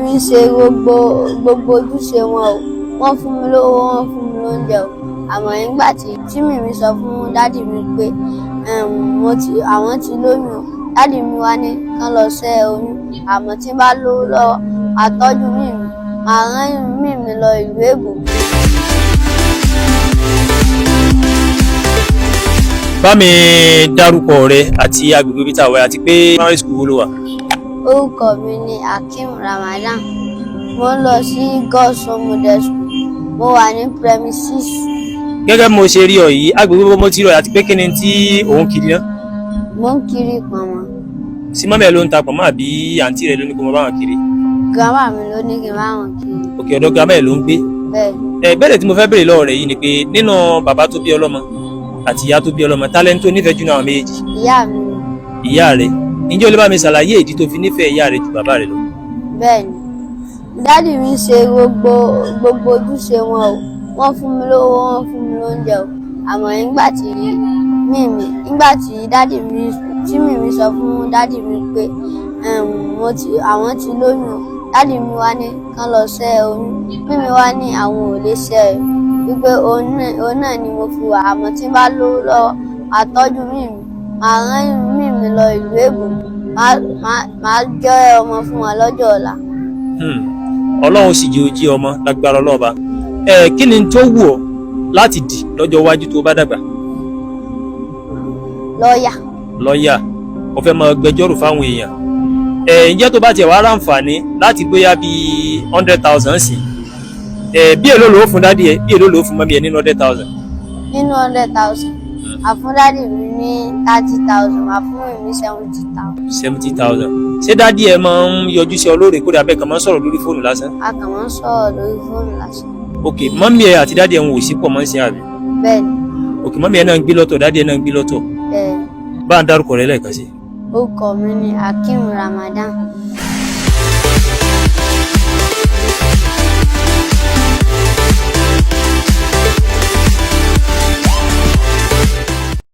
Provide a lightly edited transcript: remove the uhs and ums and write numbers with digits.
Mi ń ṣe gbogbo gbogbo ojúṣe wọn o. Wọ́n fún mi lówó, wọ́n fún mi lóúnjẹ o. Àmọ́ nígbà tí mímí sọ fún daddy mi pé mo ti àwọn ti lóyún o, daddy mi wá ní kán lọ ṣẹ́ oyún. Àmọ́ tí n bá lówó lọ́wọ́, màá tọ́jú mímí, màá rán mímí lọ ìlú èbó. Bá mi dárúkọ rẹ àti agbègbè ibi tá a wà, àti pé primary school wo ló wà? Orúkọ mi ni Akeem Ramadan. Mo ń lọ sí God's Home Model School. Mo wà ní primary six. Gẹ́gẹ́ bí mo ṣe rí ọ yìí, agbègbè mo ti rí ọ, àti pé kí ni tí òun kiri náà? Mo ń kiri pọ̀nmọ́. Sí mummy ẹ ló ń ta pọ̀nmọ́, àbí àǹtí rẹ ló ní kó mọ báwọn kiri? Grandma mi ló ní kí n bá wọn kiri. Òkè, ọ̀dọ̀ grandma ẹ ló ń gbé? Bẹ́ẹ̀. Ẹ bẹ́ẹ̀rẹ̀ tí mo fẹ́ béèrè lọ́wọ́ rẹ̀ yìí ni pé, nínú bàbá tó bí ọlọ́mọ àti ìyá tó bí ọlọ́mọ, talent tó nífẹ̀ẹ́ jù náà àwọn méjèèjì? Ìyá mi. Ìyá rẹ. Ǹjẹ́ o lè bá mi ṣàlàyé ìdí tó fi nífẹ̀ẹ́ ìyá rẹ ju bàbá rẹ lọ? Bẹ́ẹ̀ ni. Daddy mi ń ṣe gbogbo gbogbo ojúṣe wọn o. Wọ́n fún mi lówó, wọ́n fún mi lóúnjẹ o. Àmọ́ nígbà tí mímí nígbà tí daddy mi tí mímí sọ fún daddy mi pé mo ti àwọn ti lóyún o, daddy mi wá ní kán lọ ṣẹ́ oyún. Mímí wá ní àwọn ò lè ṣẹ́ ẹ, wípé òun náà ni mo fi wà. Àmọ́ tí n bá lówó lọ́wọ́, màá tọ́jú mímí, màá rán mímí lọ ìlú èbó, màá jẹ́ ọmọ fún wọn lọ́jọ́ ọ̀la. Ọlọ́run sì jẹ́ ojí ọmọ lágbára ọlọ́ọ̀ba. Ẹ kí ni tó wù ọ́ láti dì lọ́jọ́ iwájú tó bá dàgbà? Lọ́ọ̀yà. Lọ́ọ̀yà. Ó fẹ́ máa gbẹjọ́rò fáwọn èèyàn. Ẹ ǹjẹ́ tó bá tiẹ̀ wá ráǹfààní láti gbóyà bíi 100,000 sí ẹ, bí èló ló fún daddy ẹ, bí èló ló fún mummy ẹ nínú 100,000? Nínú 100,000, màá fún daddy mi ní 30,000, màá fún mi ní 70,000. 70,000. Ṣé daddy ẹ máa ń yọjú sí ọ lóòrèkóòrè, abẹ́ kan máa ń sọ̀rọ̀ lórí fóònù lásán? A kàn máa ń sọ̀rọ̀ lórí fóònù lásán. Ok, mummy ẹ àti daddy ẹ ń wò sí pọ̀ mọ́ ń ṣe, àbí? Bẹ́ẹ̀ ni. Ok, mummy ẹ náà ń gbé lọ́tọ̀, daddy ẹ náà ń gbé lọ́tọ̀? Bẹ́ẹ̀. Bá ń dárúkọ rẹ lẹ́ẹ̀kan sí. Orúkọ mi ni Akeem Ramadan.